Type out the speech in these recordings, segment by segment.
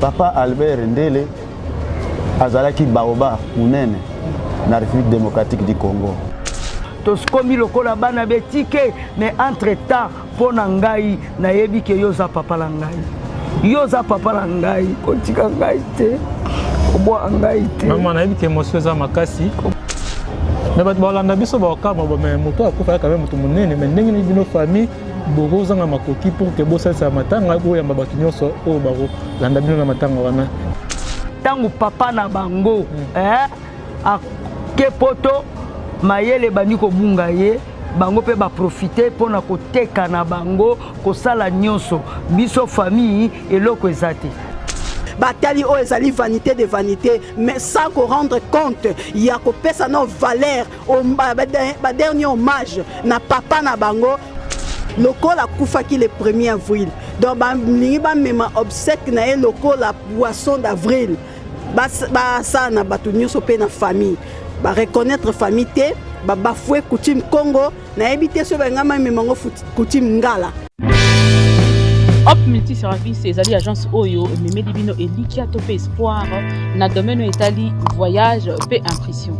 Papa Albert Ndele azalaki baoba munene na République démocratique du Congo. Toskomi lokola bana betike, mais entre temps mpo na ngai nayebi ke yo oza papa na ngai, yo oza papa na ngai, kotika ngai te, kobwaka ngai te. Mama, nayebi ke émotion eza makasi, me bato balanda biso bakokamwa, me moto akufa kaka moto monene, me ndenge nini bino famille bokozanga makoki pour ke bosalisa matanga, boyamba bato nyonso oyo bakolanda bino na matanga wana? Ntango papa na bango ake poto, mayele ebandi kobunga ye, bango mpe baprofite mpona koteka na bango, kosala nyonso. Biso famille eloko eza te. Batali oyo ezali vanité de vanité, mais sans ko rendre compte ya kopesa no valeur, ba dernier hommage na papa na bango. Lokola akufaki le 1er avril, donc balingi bamema obsèque na ye lokola poisson d'avril, basala na bato nyonso mpe na famille, bareconnaître famille te, babafouer coutume Congo. Nayebi te soki balinga bamema yango coutume ngala. Hop Multiservice ezali agence oyo ememeli bino elikya to mpe espoir na domaine oyo etali voyage mpe impression.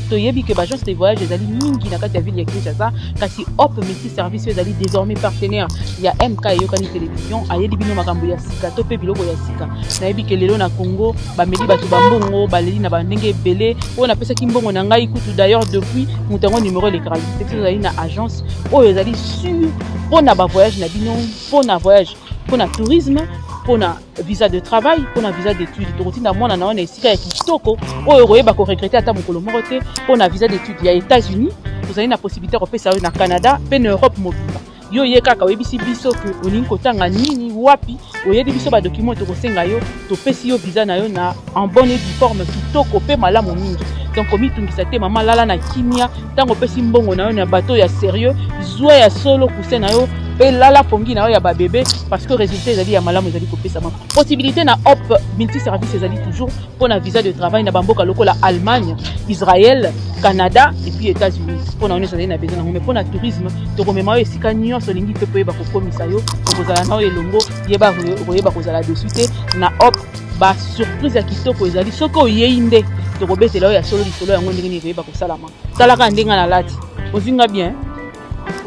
Toyebi ke baagence de voyage ezali mingi na kati ya ville ya Kinshasa, kasi Hop Multiservice oyo ezali désormais partenaire ya MK Eyokani Télévision ayeli bino makambo ya sika to mpe biloko ya sika. Nayebi ke lelo na Congo bameli bato bambongo, baleli na bandenge ebele. Oyo napesaki mbongo na ngai kutu, d'ailleurs depuis moto yango numéro elekaka te. Biso ezali na agence oyo ezali sur mpona bavoyage na bino, mpona voyage, mpona tourisme, mpona visa de travail, mpona visa d'étude. Tokotinda mwana na yo na esika ya kitoko oyo okoyeba koregretter ata mokolo moko te. Mpona visa d'étude ya États-Unis, tozali na possibilité ya kopesa yo na Canada mpe na Europe mobimba. Yo ye kaka oyebisi biso ke olingi kotanga nini, wapi, oyebi biso badocument tokosenga yo, topesi yo visa na yo na en bonne et due forme, kitoko mpe malamu mingi. Donc komitungisa te, mama, lala na kimia. Ntango opesi mbongo na yo na bato ya sérieux, zwa ya solo coussin na yo mpe lala pongi na yo ya babebe, parce que résultat ezali ya malamu, ezali kopesama. Possibilité na Hop Multiservice ezali toujours mpona visa de travail na bamboka lokola Allemagne, Israël, Canada et puis États-Unis. Mpona wana ezali na besoin nango, mais mpona tourisme tokomema yo esika nyonso olingi mpe koyeba kokomisa yo, tokozala na yo elongo. Yeba koyeba kozala dessus te. Na Hop basurprise ya kitoko ezali. Soki oyei nde tokobetela oyo ya solo lisolo yango ndenge nini ekoyeba kosalama. Talaka ndenge na lati, ozwi nga bien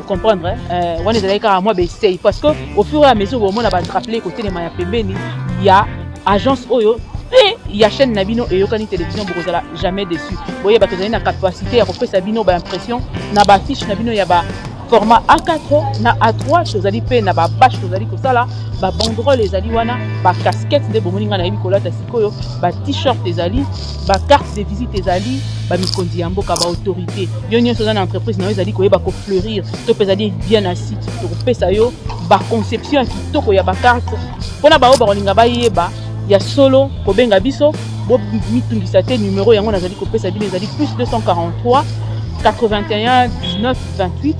comprendre. Wana ezalaki kaka mwa baessai, parce que au fur et à mesure bomona badrapeau kotelema ya pembeni ya agence oyo mpe ya chaîne na bino Eyokani Télévision, bokozala jamais déçu. Boyeba tozali na capacité ya kopesa bino baimpression na bafiche na bino ya ba format A4 na A3. Tozali mpe na babâche, tozali kosala babanderole, ezali wana bacasquette nde bomoni ngai nayebi kolata sikoyo, ba-t-shirt ezali, bacarte de visite ezali. Bamikonzi ya mboka, baautorité, yo nyonso oza na entreprise na yo ezali koyeba kofleurir to mpe ezali bien assis, tokopesa yo baconception ya kitoko ya bacarte. Mpona baoyo bakolinga bayeba ya solo, kobenga biso, bomitungisa te. Numero yango nazali kopesa bino ezali plus 243 81 19 28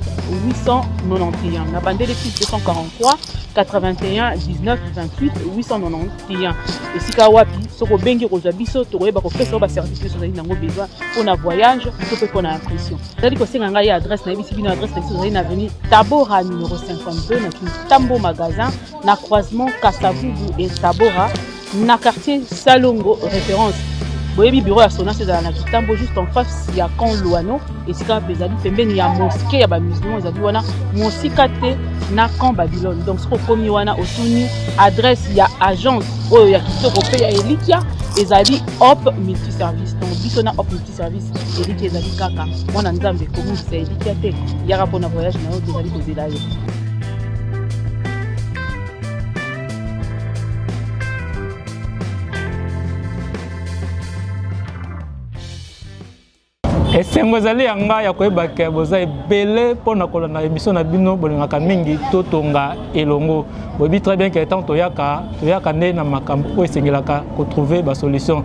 891. Na bandele, plus 243 81 19 28 891. Esika wapi soki obengi okozwa biso, tokoyeba kopesa yo baservice nyonso ozali nango besoin mpona voyage to mpe mpona impression. Ezali kosenga ngai adresse, nayebisi bino adresse na biso ezali na avenue Tabora numéro 52, na Kintambo magasin, na croisement Kasavubu et Tabora, na quartier Salongo Référence. Boyebi bureau ya Sonas ezala na Kitambo, juste en face ya camp Luano, esika mpe ezali pembeni ya mosquée ya bamusulman, ezali wana mosika te na camp Babylone. Donc soki okomi wana, otuni adresse ya agence oyo ya kitoko mpe ya elikia, ezali Hop Multiservice. Donc biso na Hop Multiservice, elikia ezali kaka. Mwana Nzambe, kobungisa elikia te, yaka mpona voyage na yo, tozali kozela yo. Esengo ezali ya ngai ya koyeba ke boza ebele mpona kolanda émission na bino bolingaka mingi, Totonga elongo. Boyebi très bien ke ntango toyaka, toyaka nde na makambo oyo esengelaka kotrouver basolution.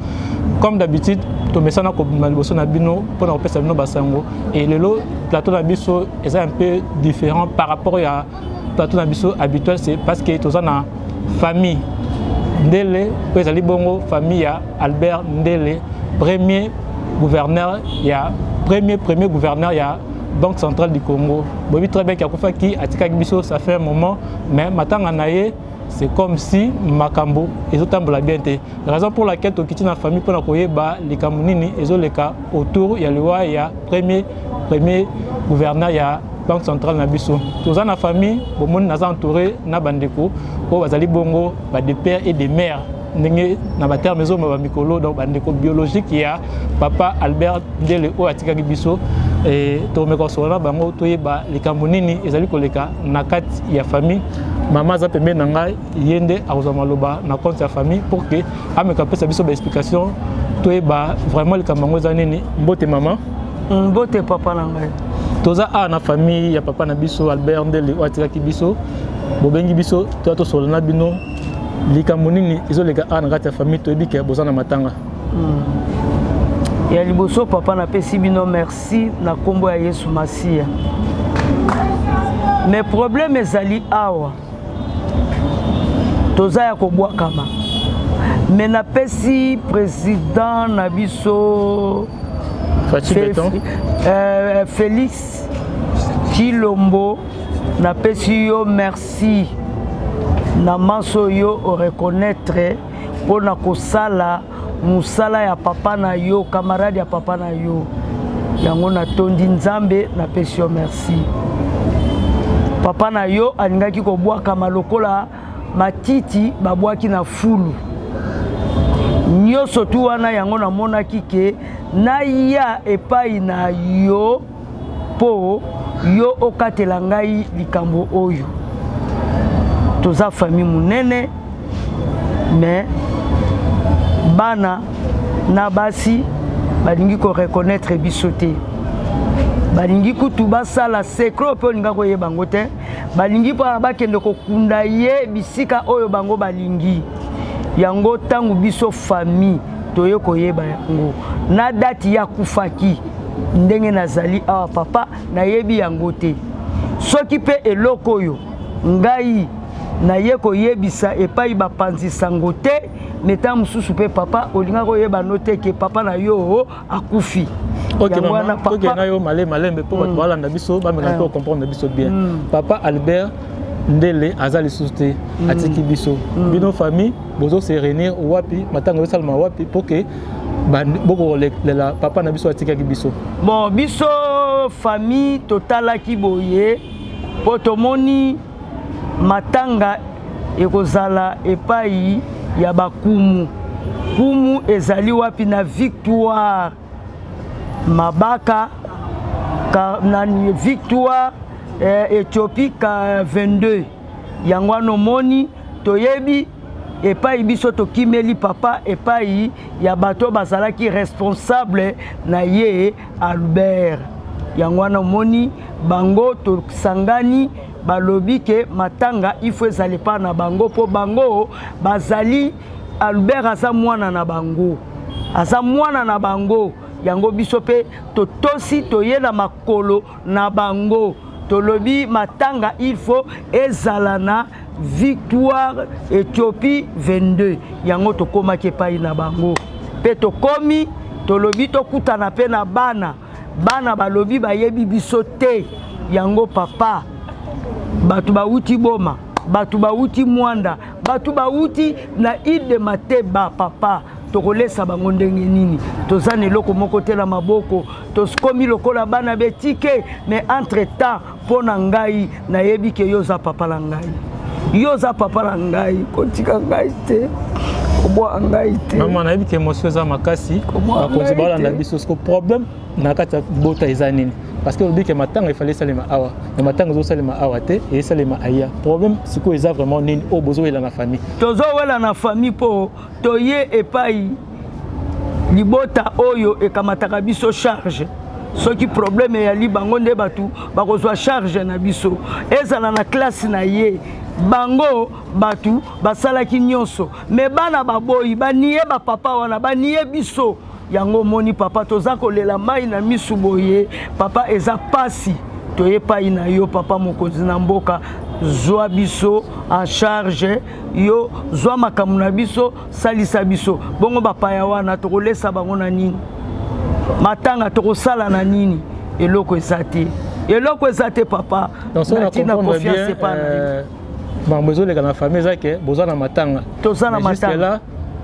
Comme d'habitude, tomesana kobima liboso na bino mpona kopesa bino basango. E lelo plateau na biso eza un peu différent par rapport ya plateau na biso habituel, c'est parce que toza na famille Ndele oyo ezali bongo famille ya Albert Ndele, premier gouverneur ya premier gouverneur ya Banque centrale du Congo. Boyebi très bien ke akufaki, atikaki biso ça fait un moment, mais matanga na ye C'est comme si makambo ezotambola bien te. Raison pour laquelle tokiti na famille mpona koyeba likambo nini ezoleka autour ya liwa ya premier gouverneur ya Banque centrale na biso. Toza na famille, bomoni naza entouré na bandeko oyo bazali bongo ba de père et de mère, ndenge na baterme ezoma bamikolo, donc bandeko biologique ya papa Albert Ndele oyo atikaki biso. Tokomeka kosolola na bango, toyeba likambo nini ezali koleka na kati ya famille. Mama aza pembeni na ngai, ye nde akozwa maloba na compte ya famille pour que ameka apesa biso baexplication, toyeba vraiment likambo yango eza nini. Mbote mama. Mbote papa na ngai. Toza awa na famille ya papa na biso Albert Ndele oyo atikaki biso. Bobengi biso toya tosolola na bino likambo nini ezoleka awa na kati ya famille. Toyebi ke boza na matanga. Ya liboso papa, napesi bino merci na nkombo ya Yesu Masiya. Mais problème ezali awa, toza ya kobwakama, mais napesi président na biso Fatshi Béton. Félix Tshilombo, napesi yo merci na manso oyo oreconnaître mpona kosala mosala ya papa na yo, camarade ya papa na yo. Yango natondi Nzambe, napesi yo merci. Papa na yo alingaki kobwakama lokola matiti babwaki na fulu nyonso tu wana. Yango namonaki ke naya epai na yo mpo yo okatela ngai likambo oyo. Toza famille monene, mais bana na basi balingi koreconnaître biso te. Balingi kutu basala secret mpe olinga koyeba yango te. Balingi mpona bakende kokunda ye bisika oyo bango balingi. Yango ntango biso famille toye koyeba yango na date ya kufaki, ndenge nazali awa papa, nayebi yango te. Soki mpe eloko oyo ngai naye koyebisa epai bapanzi sango te, mais ntango mosusu mpe papa olingaki koyeba no te ke papa na yo akufi. Ok mama, tokende na yo malembe malembe mpo bato balanda biso, bameka mpe kocomprendre biso bien. Papa Albert Ndele aza lisusu te, atiki biso. Bino famille bozo se réunir wapi? Matanga ezosalema wapi mpo ke bokolela papa na biso atikaki biso? Bon, biso famille totalaki boye mpo tomoni matanga ekozala epai ya bakumu. Kumu ezali wapi? Na Victoire Mabaka ka, na Victoire Éthiopie ka 22. Yango wana omoni toyebi epai biso tokimeli papa, epai ya bato bazalaki responsable na ye Albert. Yango wana omoni bango tosangani, balobi ke matanga ifo ezala epai na bango mpo bango bazali, Albert aza mwana na bango, aza mwana na bango. Yango biso mpe totosi, toye na makolo na bango, tolobi matanga il faut ezala na Victoire Éthiopie 22. Yango tokomaki epai na bango mpe tokomi, tolobi tokutana mpe na bana. Bana balobi bayebi biso te. Yango papa, bato bawuti Boma, bato bawuti Mwanda, bato bawuti na Ile de Mateba. Papa, tokolesa bango ndenge nini? Toza na eloko moko te na maboko, tokomi lokola bana betike. Mais entre temps mpo na ngai, nayebi ke yo oza papa na ngai, yo oza papa na ngai, kotika ngai te, kobwaka ngai te. Mama, nayebi ke émotion eza makasi. Bakonzi balanda biso. Siko problème na kati ya bota eza nini? Parce que olobi ke matanga efali esalema awa, mais matanga ezosalema awa te, esalema aya. Problème sikoyo eza vraiment nini oyo bozowela na famille? Tozowela na famille mpo toye epai libota oyo ekamataka biso charge. Soki problème eyali, bango nde bato bakozwa charge na biso. Ezala na classe na ye, bango bato basalaki nyonso, mais bana baboyi, banie bapapa wana, banie biso. Yango omoni papa, toza kolela mai na misu boye. Papa, eza pasi. Toye epai na yo papa mokonzi na mboka, zwa biso en charge, yo zwa makambo na biso, salisa biso. Bongo bapaya wana tokolesa bango na nini? Matanga tokosala na nini? Eloko eza te, eloko eza te papa. Natina confiance epai na yo. Makambo ezoleka na famille eza ke boza na matanga. Toza na Mais jusque matanga.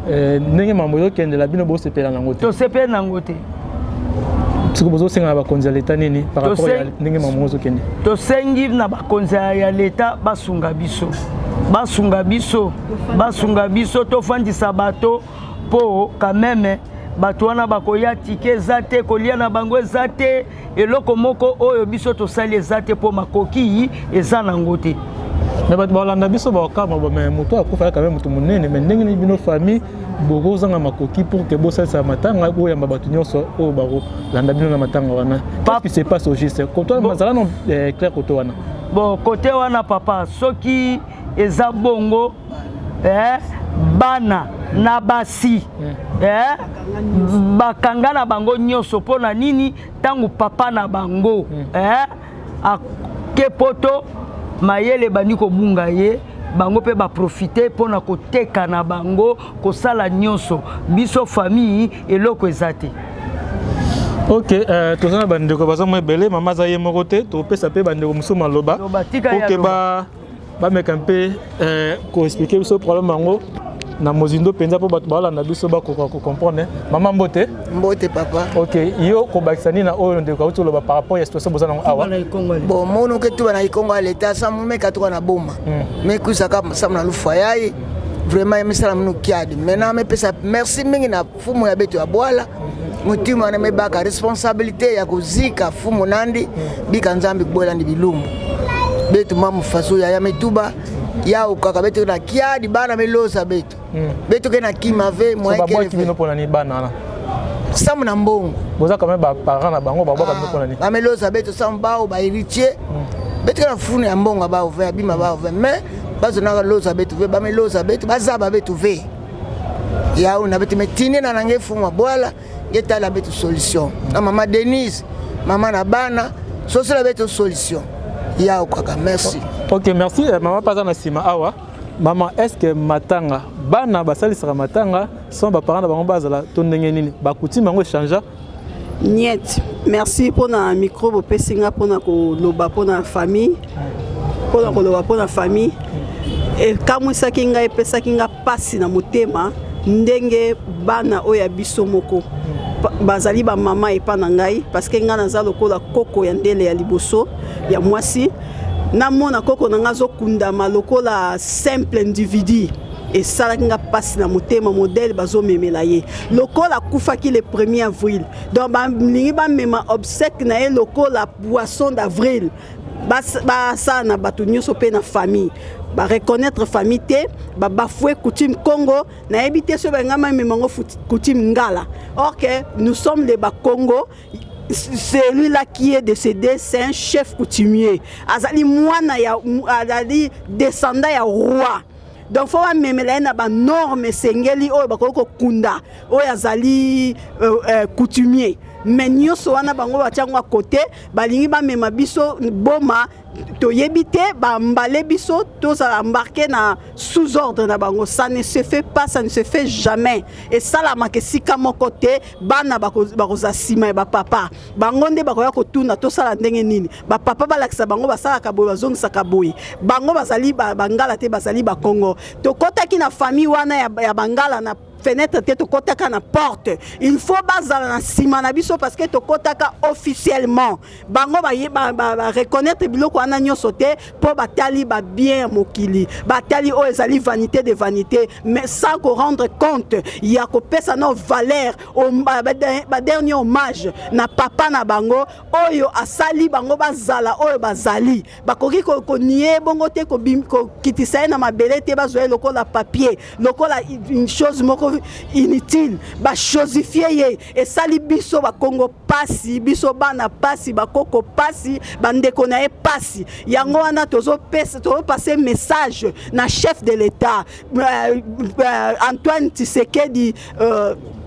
là, ndenge makambo ezokendela, bino bosepela nango te. Tosepeli nango te. Soki bozosenga na bakonzi ya leta nini par rapport ya ndenge makambo ezokende? Tosengi na bakonzi ya leta basunga biso, basunga biso, basunga biso, tofandisa bato, mpo quand même bato wana bakoya, ticket eza te, kolia na bango eza te, eloko moko oyo biso tosali eza te, mpo makoki eza nango te. Mais bato balanda biso bakama, mais moto akufa quand même moto monene, mais ndenge nini bino famille bokozanga makoki pour que bosalisa matanga, boyamba bato nyonso oyo bakolanda bino na matanga wana? Qu'est-ce qui se passe au juste koto mazala no clair koto wana? Bon, kote wana, papa, soki eza bongo, bana na basi bakanga na bango nyonso. Mpo na nini? Ntango papa na bango ake Poto, mayele ebandi kobunga ye, bango mpe baprofite mpona koteka na bango, kosala nyonso. Biso famille, eloko eza te. Ok, toza na bandeko baza mwa ebele. Mama aza ye moko te, topesa mpe bandeko mosusu maloba. Loba, tika ye oke aloba. Bameka mpe koexpliquer biso problème yango na mozindo mpenza, mpo bato balanda biso bakoka kocomprendre. Mama, mbote. Mbote, papa. Ok, yo kobakisa nini na oyo ndeko auti oloba par rapport ya situation boza nango awa? Bon, mono ke tuba na ikongo ya leta samu meka tuka na boma mekusaka samu na lufa yai, vraiment emisala minu kiadi. Maintenant mepesa merci mingi na fumu ya beto ya bwala mutima wana mebaka responsabilité ya kozika fumu nandi bika Nzambe kuboyela ndi bilumbu betu mwa mufaso yaya metuba ya okaka betu na kiadi bana melosa betu betu ke na kima ve. Babwaki bino mpona nini bana wana? Samu na mbongo. Boza quand même baparent na bango, babwaka bino mpona nini? Bamelosa betu samu bao bahéritier betu ke na funu ya mbongo bao ve abima bao ve, mais bazonaka losa betu ve, bamelosa betu bazaba betu ve yao na betu metine na nange fumu abwala nge tala betu solution na mama Denise, mama na bana sosala betu solution yao kaka. Merci. Ok, merci. Mama mpe aza na nsima awa. Mama, est ce que matanga, bana basalisaka matanga sans baparent na bango bazala, to ndenge nini bacoutume yango échange? Niet, merci mpona micro bopesi nga mpona koloba mpona famille, mpona koloba mpona famille. Ekamwisaki ngai, epesaki nga mpasi na motema ndenge bana oyo ya biso moko bazali bamama epa na ngai, parce que ngai naza lokola koko ya ndele ya liboso ya mwasi. Namona koko na ngai azokundama lokola simple individu, esalaki nga mpasi na motema. Modèle bazomemela ye lokola akufaki le 1er avril, donc balingi bamema obsèque na ye lokola poisson d'avril. Basala na bato nyonso mpe na famille, bareconnaître famille te, babafouer coutume Congo. Nayebi te soki balinga bamema yango coutume ngala, or que nous sommes les Bakongo. Celui-là qui est décédé, c'est un chef coutumier, azali mwana ya, azali descendant ya roi, donc faut bamemela ye na banorme esengeli oyo bakoki kokunda oyo azali coutumier. Mais nyonso wana bango batia yango côté, balingi bamema biso boma, toyebi te, bambale biso tozala embarqué na sous ordre na bango. Ça ne se fait pas, ça ne se fait jamais. Esalamaka esika moko te. Bana bakozala nsima ya bapapa, bango nde bakoya kotuna tosala ndenge nini. Bapapa balakisa bango, basalaka boye, bazongisaka boye. Bango bazali bangala te, bazali Bakongo. Tokɔtaki na famille wana ya bangala na fenêtre te, tokɔtaka na porte. Il faut bazala na nsima na biso parce que tokɔtaka officiellement. Bango bareconnaître biloko wana nyonso te, mpo batali babien ya mokili, batali oyo ezali vanité de vanité, mais sans korendre compte ya kopesa no valeur, badernier hommage na papa na bango oyo asali bango bazala oyo bazali. Bakoki konier bongo te, kokitisa ye na mabele te, bazwa ye lokola papier, lokola une chose moko inutile, bachosifier ye. Esali biso Bakongo pasi, biso bana pasi, bakoko pasi, bandeko na ye pasi. Yango wana tozopase message na chef de l'État Antoine Tshisekedi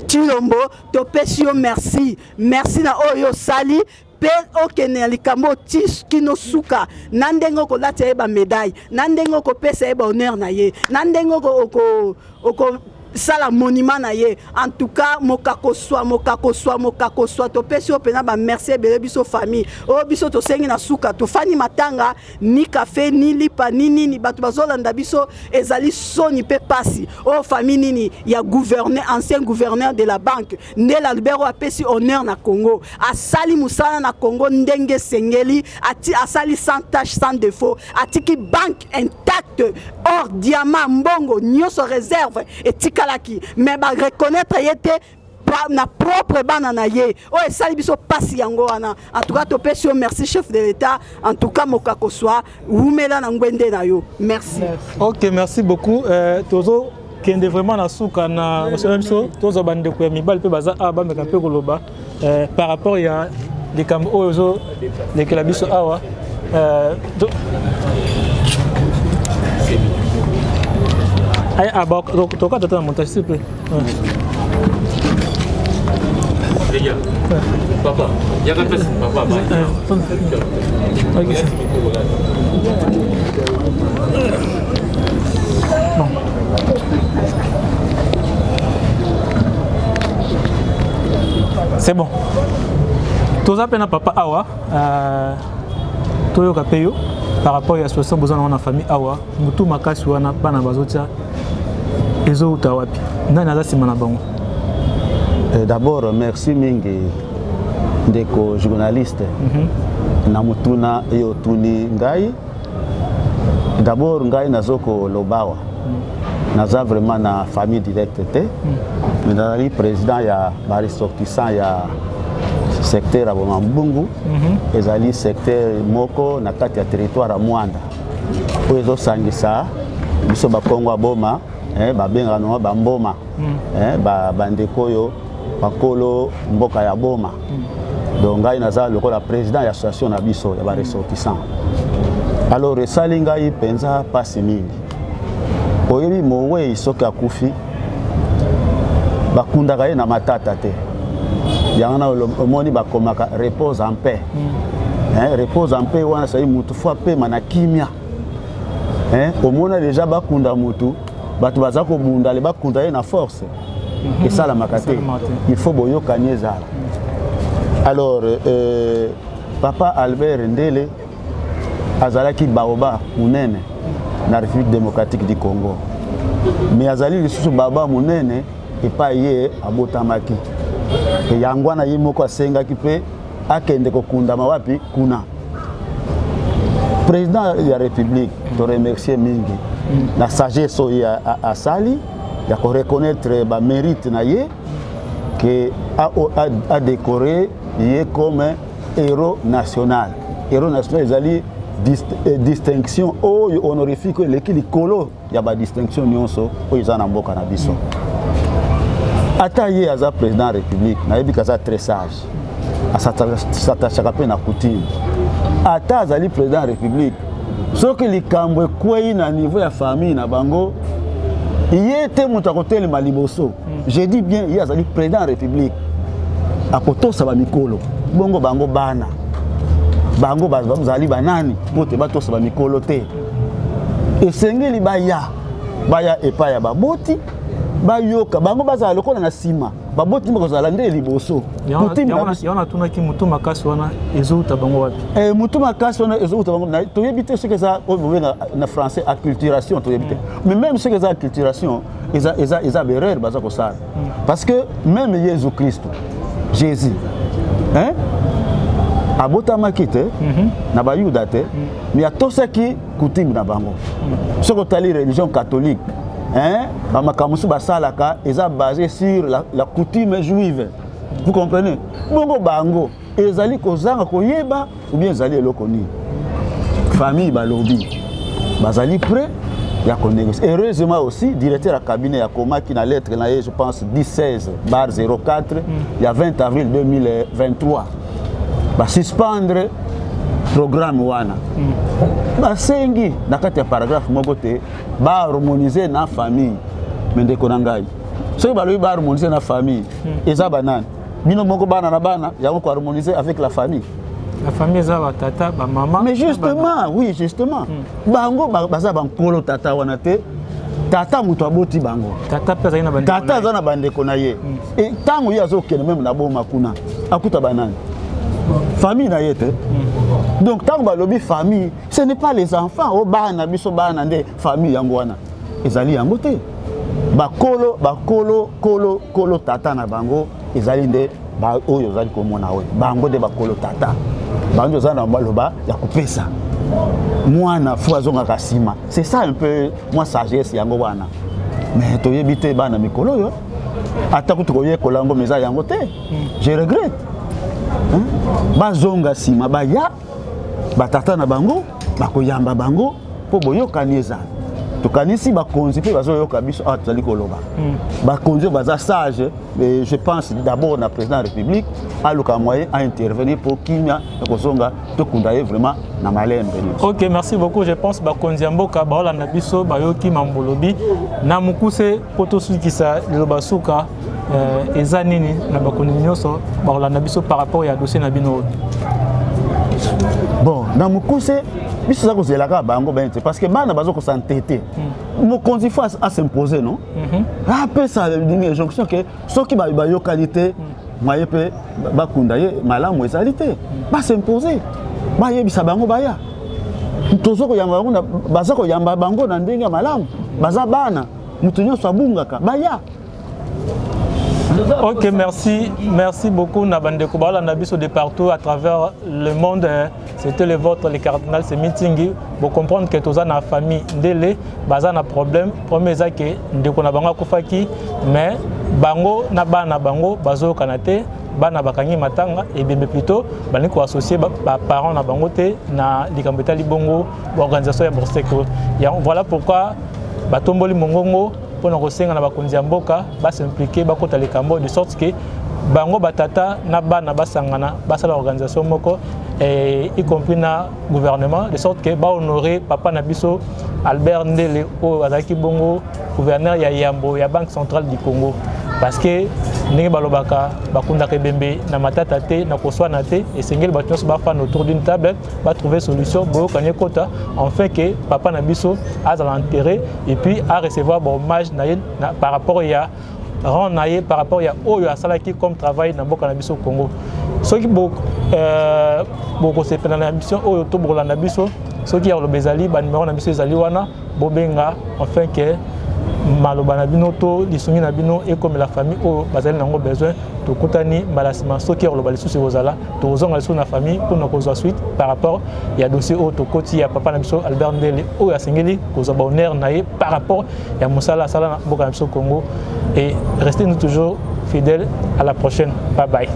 Tshilombo. Topesi yo merci, merci na oyo osali, mpe okende na likambo ti kino suka, na ndenge okolatisa ye bamédaille, na ndenge okopesa ye bahonneur na ye, na ndenge oko Sala monument na ye. En tout cas, mokakoswa, mokakoswa, mokakoswa, topesi yo mpena ba merci ebele biso famille. Oyo biso tosengi na suka, tofandi matanga, ni café, ni lipa, ni nini, bato bazolanda biso, ezali soni mpe pasi. Oyo famille nini ya gouverneur, ancien gouverneur de la banque, Ndele Albert oyo apesi honneur na Congo, asali mosala na Congo ndenge esengeli, ati asali sans tache, sans défaut, atiki banque intacte, or diamant, mbongo nyonso réserve etikalaki, mais ba reconnaître ye te na propre bana na ye. Oyo esali biso pasi yango wana. En tout cas topesi yo merci chef de l'État. En tout cas mokakoswa wumela na ngwende na yo. Merci. Ok, merci beaucoup. Tozo kende vraiment na suka na masolo biso, tozwa bandeko ya mibali mpe baza awa bameka mpe koloba par rapport ya likambo oyo ezolekela biso awa. Tokata ta na montage s'il vous plaît. Les gars, papa, il y a pas papa. Ok. Bon. C'est bon. Toza pe na papa awa, toyoka pe yo par rapport ya situation boza na famille awa, mutu makasi wana bana bazotia ezouta wapi? Nani aza nsima na bango? D'abord merci mingi ndeko journaliste. Na mutuna yo otuni ngai. D'abord ngai nazoko lobawa. Naza vraiment na famille directe te. Mais nazali président ya ba ressortissant ya secteur ya Bomambungu. Ezali secteur moko na kati ya territoire ya Mwanda. Oyo ezosangisa biso bakongo ya Boma, babengaka nango bamboma, bandeko oyo bakolo mboka ya Boma. Donc ngai naza lokola président ya association na biso ya ba ressortissant. Alors esali ngai mpenza pasi mingi. Oyebi mowei soki akufi bakundaka ye na matata te. Yango na omoni bakomaka repose en paix. Repose en paix wana sali mutu fo apema na kimia. Omona déjà bakunda mutu, bato baza kobunda le bakunda ye na force. Esalamaka te. Il faut boyokani ezala. Alors papa Albert Ndele azalaki baoba munene na République démocratique du Congo. Mais azali lisusu baba munene epai ye abotamaki. E yango wana ye moko asengaki mpe akende kokundama wapi kuna. Président ya République to remercier mingi na sagesse oyo asali ya ko reconnaître ba mérite na ye que a décoré ye comme héros national. Héros national ezali distinction oyo honorifique eleki likolo ya ba distinction nyonso oyo eza na mboka na biso. Ata ye aza président ya République, nayebi kaza très sage, asatachaka mpe na coutume. Ata azali président ya République, soki likambo ekwei na niveau ya famille na bango, ye te moto akotelema liboso. Je dis bien, ye azali président ya République, akotosa ba mikolo. Bongo bango bana bango bazali banani po te batosa ba mikolo te. Esengeli baya baya epai ya baboti, bayoka bango, bazala lokola na nsima baboti bakozala nde liboso. Yango natunaki motu makasi wana ezouta bango wapi? Motu makasi wana ezouta bango toyebi te. Soki eza oyo bobenga na français acculturation, toyebi te. Mais même soki eza acculturation, eza berere baza kosala, parce que même Jésus Christ, Jésus, hein, abotamaki te na bayuda te, mais atosaki coutume na bango. Soki otali religion catholique, hein, bamakambo mosusu basalaka eza basé sur la coutume juive, vous comprenez? Bongo bango ezali kozanga koyeba ou bien ezali eloko nini? Famille balobi bazali prêt ya konégocier. Heureusement aussi, directeur ya cabinet akomaki na lettre na ye, je pense 16 bar 04 ya 20 avril 2023, basuspendre programme wana. Basengi na kati ya paragraphe moko te baharmoniser na famille. Mais ndeko na ngai, soki balobi baharmoniser na famille, eza banani? Bino moko bana na bana yango koharmoniser avec la famille. La famille eza batata, bamama. Mais justement, oui, justement, bango baza bankolo tata wana te. Tata moto aboti bango. Tata mpe azali na bandeko. Tata aza na bandeko na ye. E ntango ye azokende meme na boma kuna, akuta banani? Famille na ye te. Donc ntango balobi famille, ce n'est pas les enfants oyo bana biso, bana nde famille. Yango wana ezali yango te. Bakolo, bakolo, kolo, kolo tata na bango ezali nde oyo ozali komona oyo. Bango nde bakolo tata. Bango nde oza na maloba ya kopesa. Mwana fo azongaka nsima. C'est ça un peu mwa sagesse yango wana. Mais toyebi te, bana mikolo oyo, ata kutu koyekola yango, mais eza yango te. Je regrette, hein? Bazonga nsima, baya, batata na bango bakoyamba bango mpo boyokani eza. Tokanisi bakonzi mpe bazoyoka biso awa tozali koloba. Bakonzi oyo baza sage, et je pense d'abord na président ya République, aluka moyen aintervenir mpo kimia ya kozonga, tokunda ye vraiment na malembe nyonso. Ok, merci beaucoup. Je pense bakonzi ya mboka baolanda biso, bayoki mambolobi na mokuse mpo tosukisa. Liloba suka eza nini na bakonzi nyonso bakolanda biso par rapport ya dossier na bino oyo? Bon, na mokuse, biso toza kozela kaka bango bene te, parce que bana baza kosantete. Mokonzi fo asimpose, non, apesa nini, injonction ke soki bayokani te, maye mpe bakunda ye malamu ezali te. Basimpose, bayebisa bango baya. Toza koyamba bango, baza koyamba bango na ndenge ya malamu. Baza bana, moto nyonso abungaka, baya. Ok, merci, merci beaucoup na bandeko balanda biso de partout à travers le monde. C'était le vôtre, le cardinal Semitingi. Vous comprendre que toza na famille Ndele, baza na problème. Premier eza ke ndeko na bango akufaki, mais bango na bana bango bazokana te. Bana bakangi matanga ebembe, plutôt balingi koassocier baparent na bango te na likambo etali bongo organisation ya obsèques. Voilà pourquoi batomboli mongongo mpona kosenga na bakonzi ya mboka bas'impliquer, bakota likambo, de sorte que bango batata na bana basangana, basala organisation moko, y compris na gouvernement, de sorte que bahonorer papa na biso Albert Ndele, oyo azalaki bongo gouverneur ya yambo ya Banque centrale du Congo. Parce que ndenge balobaka, bakundaka ebembe na matata te, na koswana te. Esengeli bato nyonso bafanda autour d'une table, batrouver solution, boyokani ekota, enfin que papa na biso azala enterré et puis à recevoir bahommage na ye par rapport ya rang na ye, par rapport ya oyo asalaki comme travail na mboka na biso Congo. Soki bokosepela na mission oyo to bokolanda biso, soki ya koloba ezali, banimero na biso ezali wana, bobenga, enfin que maloba na bino to lisungi na bino ekomela famille oyo bazali nango besoin. Tokutani mbala nsima. Soki ya koloba lisusu ekozala, tokozonga lisusu na famille mpona kozwa suite par rapport ya dossier oyo tokoti ya papa na biso Albert Ndele, oyo asengeli kozwa bahonneur na ye par rapport ya mosala asala na mboka na biso Congo. Et restez nous toujours fidèles. À la prochaine, bye bye.